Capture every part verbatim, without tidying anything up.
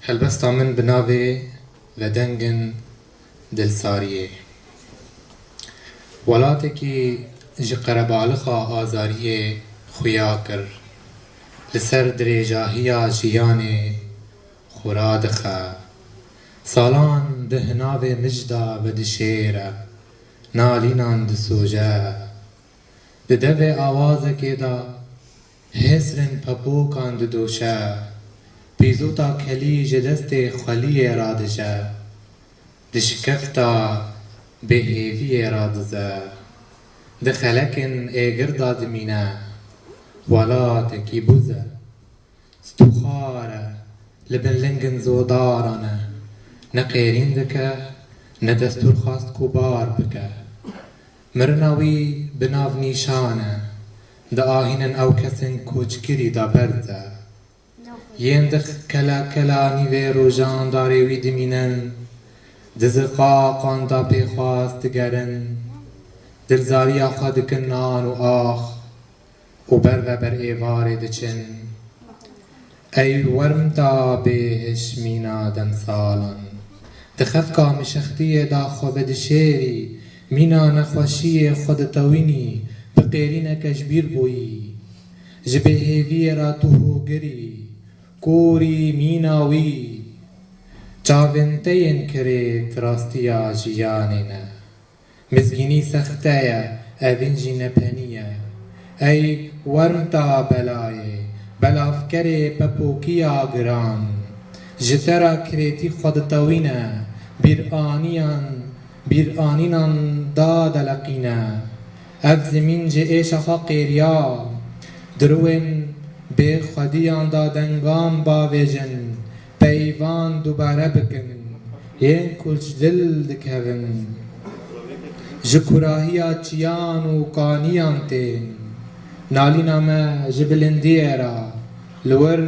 Helbesta min bi navê Vedengin Dilsariyê. Welatekî ji qerebalixa azariyê xuya kir, li ser dirêjahiya jiyanê xwe radixe. Salan di hinavê mij de vedişêre, nalînan disoje. Di devê awazekê de hêsrên pepokan didoşe, pîzota kelî ji destê xweliyê radije, di şikefta bêhêviyê radize, di xelekên êgir de dimîne, welatekî bûz e. Stûxar e, li bin lingên zodaran e. Ne qêrîn dike, ne destûr xwest ku bar bike. Mirina wî bi nav nîşan e, diahînin ew kesên koçgirî de berz e. Yên di kela kela nîvê rojan darê wî dimînin, di ziqaqan de pêxwas digerin, dilzariya xwe dikin nan û ax. û ber ve ber êvarê diçin. Ey wermta bêhişmîna demsalan, di xefka mişextiyê de xwe vedişêrî, mîna nexweşiyê xwe ditewînî, bi qêrîneke ji bîr bûyî. Ji bêhêviyê re tu hogirî, korî mîna wî. Çavên te yên kirêt rastiya jiyanê ne. Mizgînî sexte ye, evîn jî nepenî ye. Ey wermta belayê, belavkerê pepokiya giran, ji te re kirêtî xwe ditewîne, bîraniyan, bîranînan dadeleqîne. Ev zimîn ji êşa xwe qêriya, di rûyên bêxwediyan de dengan bavêjin, peyvan dubare bikin, yên ku ji dil dikevin. Ji kurahiya çiyan û kaniyan tên. Nalîna me ji bilindiyê re li wir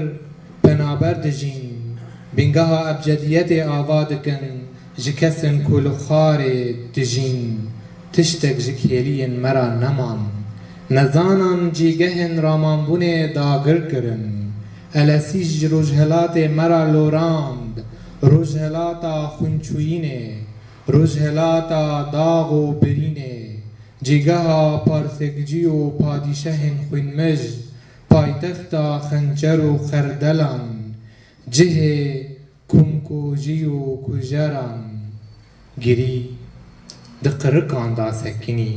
penaber dijîn, bingeha ebcediyetê ava dikin, ji kesên ku li xwarê dijîn, tiştek ji kêliyên me re neman. Nezanan cîgehên ramanbûnê dagir kirin. Elesî ji rojhelatê me re lorand, rojhelata xwînçûyînê, rojhelata dax û birînê, cîgeha parsekcî û padîşehên xwînmij, paytexta xençer û xerdelan, cihê kumkujî û kujeran. Girî di qirikan de sekinî.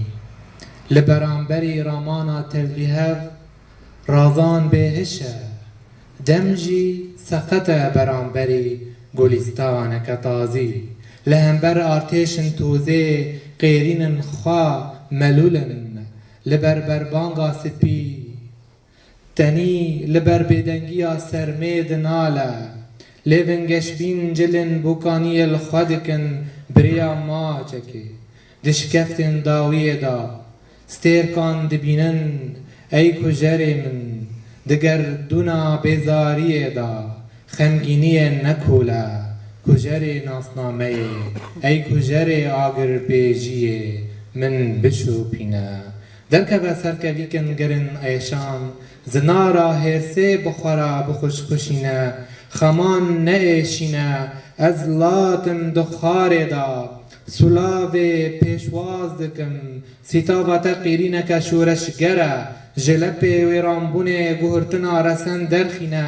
Li beramberî ramana tevlîhev razan bêhiş e. Dem jî seqet e beramberî gulîstaneke tazî. Li hember artêşin tozê qêrînin xwe melûl in. Li ber berbanga spî Tenî li ber bêdengiya sermê dinale. Lêvên geşbîn cilên bokaniyê li xwe dikin bi rêya maçekê. Di şikeftên dawiyê de stêrkan dibînin, ey kujerê min, di gerdûna bêzariyê de. Xemgîniyên nekole, kujerê nasnameyê, ey kujerê agirpêjiyê, min bişopîne. Derkeve ser kevîkên girin êşan, zinara hêrsê bi xwe re bixuşxuşîne, xeman neêşîne, ez latim di xwarê de, sulavê pêşwaz dikim, sîtava te qîrîneke şoreşger e, ji lepê wêranbûnê guhurtina resen derxîne,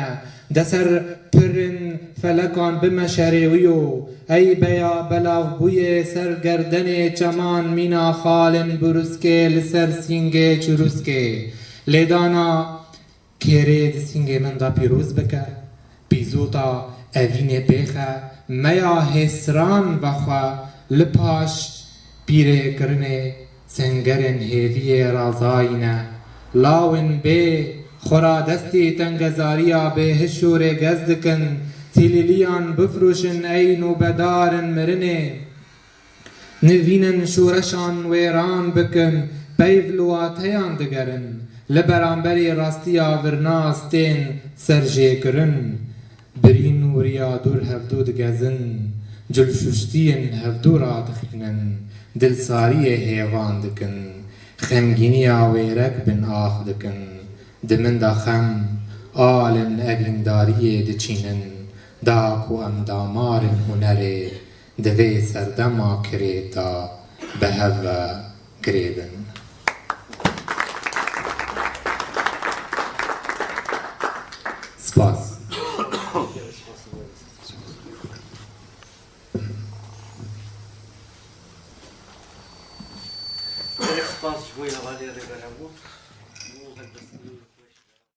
de ser pirin felekan bimeşerê wî yo, ey beya belavbûyê ser gerdenê çeman mîna xalên biruskê li ser sîngê çirûskê. Lêdana kêrê di sîngê min de pîroz bike, pîzota evînê bêxe, meya hêsran vexwe li paş pîrê kirinê. Sengerên hêviyê razayî ne. Lawên bê xwe ra destî tengezariya bêhiş û rêgez dikin, tîlîliyan bifroşin ey nûbedarên mirinê. Nivînin şoreşan wêran bikin, peyv li wateyan digerin. Li beramberî rastiya virna stên serjêkirin. Birîn û riyadûr hevdû digezin, cilşuştiyên hevdû radixînin, dilsariyê hêvan dikin, xemgîniya wêrek bin ax dikin, di min de xem, alin evîndariyê diçînin, Da ku em damarên hunerê di vê serdema kirêt de bi hev ve girêdin. Spas. Gelek spas ji bo hevalê Rêber Hemû û helbestî.